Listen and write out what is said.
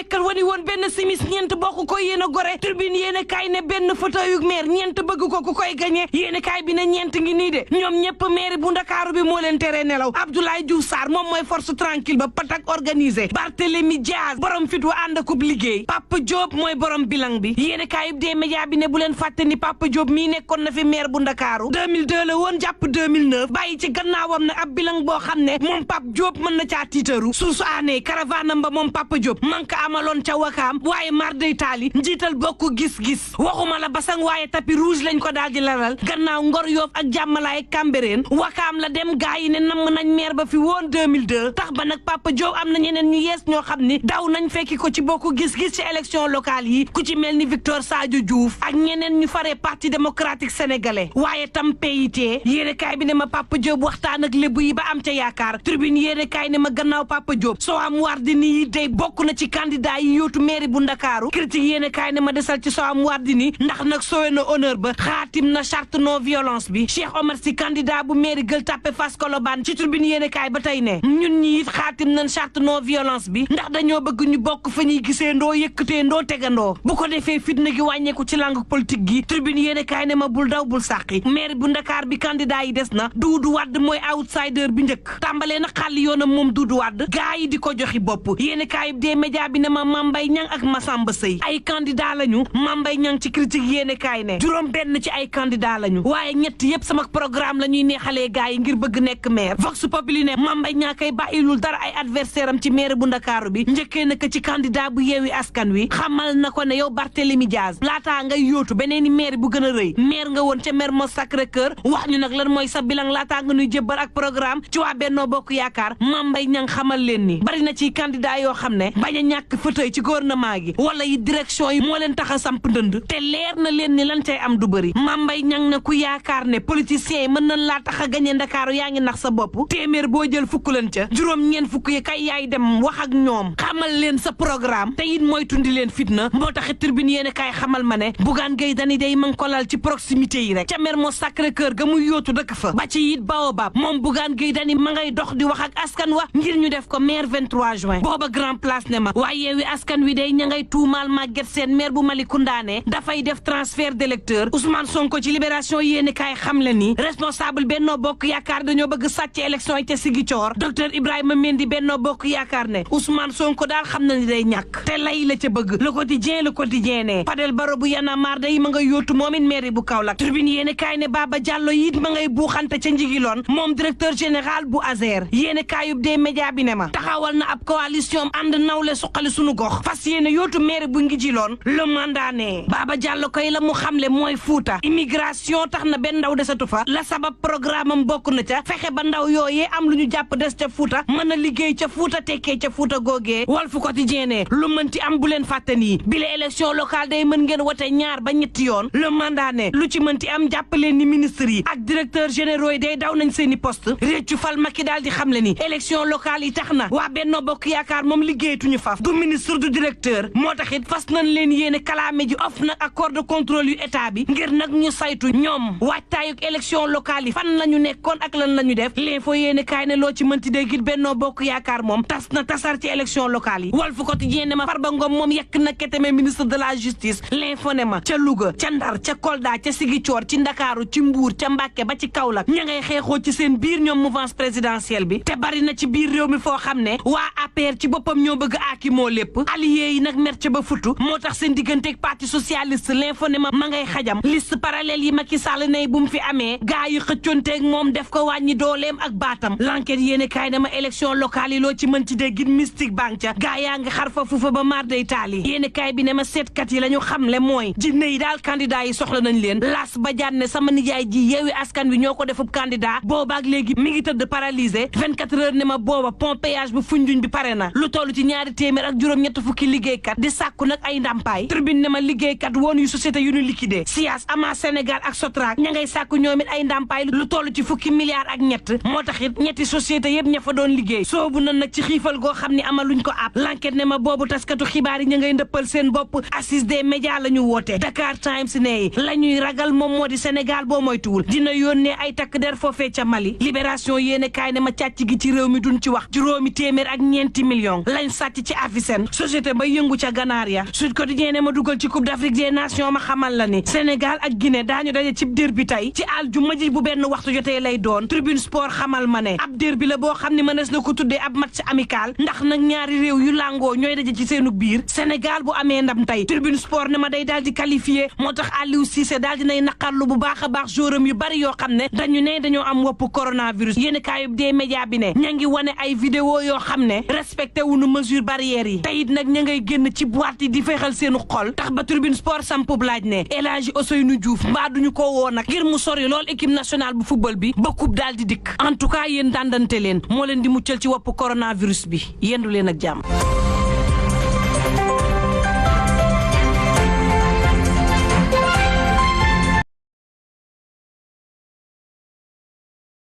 nekk wani woon benn simis ñeent bokk ko yéen a gore tribune yéen a kaay ne benn fauteuil yu maire ñeent bëgg ko ku koy gagné yéen a kaay bi ne ñeent ngi nii de ñoom ñëpp maire bu Ndakaaru bi moo leen tere nelaw Abdoulaye Diouf Sarr moom mooy force tranquille ba patak organisé Barthélémy Diaz borom fit wa ànd akub liggéey Papa Diop mooy borom bilang bi yéen a kaay des médias bi ne bu leen fàtte ni Papa Diop mii nekkoon na fi maire bu Ndakaaru 2002 la woon jàpp 2009 bàyyi ci gannaawam na ab bilang boo xam ne moom Papa Diop mën na caa tiitaru suusu aanee caravanam ba moom Papa Diop man ka amaloon ca wakaam waaye mar day taali njiital bokk gis-gis waxuma la basang waaye tapis rouge lañ ko daal di lalal gannaaw Ngor Yoff ak Jàmmalaay Cambérène wakaam la dem gaa yi ne namm nañ maire ba fi woon 2002 tax ba nag Papa Diop am na ñeneen ñu yees ñoo xam ni daw nañ fekki ko ci bokk gis-gis ci élection locale yi ku ci mel ni Victor Sadio Diouf ak ñeneen ñu faree parti démocratique sénégalais waaye tam PIT yéene kaay bi ne ma Papa Diop waxtaan ak lébu yi ba am ca yaakaar tribune yéene kaay ne ma gannaaw Papa Diop soo am Wardini yi day bokk na ci candidat yi yóotu mairie bu Ndakaaru critique yéene kaay ne ma desal ci soo am Wardini ndax nag sowe na honneur ba xaatim na charte non violence bi Cheikh Omar Sy candidat bu mairie Gueule Tapée Fass Colobane ci tribune yéene kaay ba tey ne ñun ñi it xaatim nañ charte non violence bi ndax dañoo bëgg ñu bokk fa ñuy gisee ndoo yëkkatee ndoo tegandoo bu ko defee fitna gi wàññeeku ci langue politique gi tribune yéene kaay ne ma bul daw bul sàqi maire bu Ndakaar bi candidat yi des na Doudou Wade mooy outsider bi njëkk tàmbalee na xàll yoonam moom Doudou Wade gaa yi di ko joxi bopp yéene kaay des médias bi ne ma Mame Mbaye Niang ak Massamba Seye ay candidat lañu Mame Mbaye Niang ci critique yéene kaay ne juróom benn ci ay candidat lañu waaye ñett yépp sama programme la ñuy neexalee gaa yi ngir bëgg nekk maire Vox Populi ne Mame Mbaye Niang kay bàyyilul dara ay adversaire am ci maire bu Ndakaaru bi njëkkee na ko ci candidat bu Yewwi Askan Wi xamal na ko ne yow Barthélémy Diaz laataa ngay yóotu beneeni maire bu gën a rëy maire nga woon ca Mermoz Sacré-Cœur wax ñu nag lan mooy sa bilan laataa nga nuy jébbal ak programme ci waa Benno Bokk Yaakaar Mame Mbaye Niang xamal leen ni bari na ci candidat yoo xam ne bañ a ñàkk fauteuil ci gouvernement gi wala yi direction yi moo leen tax a samp ndënd te leer na leen ni lan cay am du bëri Mame Mbaye Niang na ku yaakaar ne politiciens yi mën nañ laa tax a gañe Ndakaaru yaa ngi nax sa bopp téeméer boo jël fukk leen ca juróom-ñeent fukk yi kay yaay dem wax ak ñoom xamal leen sa programme te it mooy tundi leen fitna moo tax tribune yéen kay xamal ma ne Bougane Gueye Dany day man ko lal ci proximité yi rek ca Mermoz Sacré-Cœur ga muy yóotu dëkk fa ba ci it Baobab moom Bougane Gueye Dany ma ngay dox di wax ak askan wa ngir ñu def ko maire 23 juin booba grand place ne ma waaye Yewwi Askan Wi day ña ngay tuumaal Maguette Sène maire bu Malicounda ne dafay def transfert d'électeur Ousmane Sonko ci libération yéen kay xam le ni responsable Benno Bokk Yaakaar dañoo bëgg sàcc élection yi te Ziguinchor docteur Ibrahima Mendy Benno Bokk Yaakaar ne Ousmane Sonko daal xam na ni day ñàkk te lay la ca bëgg le quotidien ne Fadel Barro bu Y'en a marre day ma ngay yóotu moom it mairie bu Kaolack tribune yéene kaay ne Baba Diallo it ma ngay buuxante ca njigiloon moom directeur général bu ASER yéene kaayub des médias bi ne ma taxawal na ab coalition ànd nawle suqali sunu gox fas yéene yóotu mairie bu ngi jiloon le mandat ne Baba Diallo koy la mu xamle mooy Fuuta immigration tax na benn ndaw desatu fa la sabab programme am bokk na ca fexe ba ndaw yooyee am lu ñu jàpp des ca Fuuta mën a liggéey ca Fuuta tekkee ca Fuuta googee Walf Quotidien ne lu mënti am bu leen fàtte nii bile élection locale day mën ngeen wote ñaar ba ñetti yoon le mandat ne lu ci mënti am jàppaleen ni ministre yi ak directeur généraux yi day daw nañ seeni poste réccu fal Macky daal di xamle ni élection locale yi tax na waa Benno Bokk Yaakaar moom liggéeyatuñu faf du ministre du directeur moo tax it fas nañ leen yéene kalaame ji of nag accord de contrôle yu état bi ngir nag ñu saytu ñoom waajtaayug élection locale yi fan la ñu nekkoon ak lan la ñu def l'info yéene kaay ne loo ci mënti dégg it Benno Bokk Yaakaar moom tas na tasar ci élection locale yi Walf Quotidien ne ma Farba Ngom moom yekk na keteme ministre de la justice l'info ne ma ca Louga ca Ndar ca Kolda ca Ziguinchor ci Ndakaaru ci Mbuur ca Mbàkke ba ci Kaolack ña ngay xeexoo ci seen biir ñoom mouvance présidentielle bi te bari na ci biir réew mi foo xam ne waa APR ci boppam ñoo bëgg aaki moo lépp alliés yi nag mer ca ba futu moo tax seen digganteeg parti socialiste l'info ne ma ngay xajam liste parallèle yi Macky Sall ne bu mu fi amee gaa yi xëccoonteeg moom def ko wàññi dooleem ak baatam l'enquête yéene kaay dama élection locale yi loo ci mën ci dégg mystique banque ca gaa yaa ngi xar fa fufa ba mar day taali yéene kaay bi ne ma seetkat yi la ñu xamle mooy jinne yi daal candidat yi soxla nañ leen Las Badiane ne sama nijaay ji Yewwi Askan Wi ñoo ko defub candidat boobaak léegi mi ngi tëdd paralysé 24 heures ne ma booba pont péage bu Foundiougne bi pare na lu toll ci ñaari téeméer ak juróom-ñett fukki liggéeykat di sàkku nag ay ndàmpaay tribune ne ma liggéeykat woon yu société yu ñu liquidé SIAS Ama Sénégal ak Sotrac ña ngay sàkku ñoom it ay ndàmpaay lu toll ci fukki milliards ak ñett moo tax it ñetti société yëpp ña fa doon liggéey soobu na nag ci xiifal goo xam ne amaluñ ko ab l'enquête ne ma boobu taskatu xibaar yi ña ngay ndëppal seen bopp assise des médias la ñu woote Dakar Times ne la ñuy ragal moom moo di Sénégal boo moytuwul dina yónnee ay takk der foofee ca Mali libération yéene kaay ne ma càcc gi ci réew mi duñ ci wax juróomi téeméer ak ñeenti millions lañ sàcc ci Afrique Petersen société ba yëngu ca ganaar ya Sud Quotidien ne ma dugal ci Coupe d'Afrique des Nations ma xamal la ni Sénégal ak Guinée daañu daje ci derby tey ci aljuma ji bu benn waxtu jotee lay doon Tribune Sport xamal ma ne ab derby la boo xam ne mënees na ko tuddee ab match amical ndax nag ñaari réew yu làngoo ñooy daje ci seenu biir Sénégal bu amee ndam tey Tribune Sport ne ma day daal di qualifié moo tax Aliou Cissé daal dinay naqarlu bu baax a baax jouram yu bari yoo xam ne dañoo am wopp coronavirus yéen kaayub des média bi ne ña ngi wane ay vidéo yoo xam ne respecté wuñu mesure barrières yi teyit nag ña ngay génn ci boîte yi di feexal seenu xol tax ba Tribune Sport sampub laaj ne El Hadji Ousseynou Diouf mbaa duñu ko woo nag ngir mu sori lool équipe nationale bu football bi ba coupe daal di dikk en tout cas yéen dandante leen moo leen di muccal ci wopp coronavirus bi yendu leen ak jàmm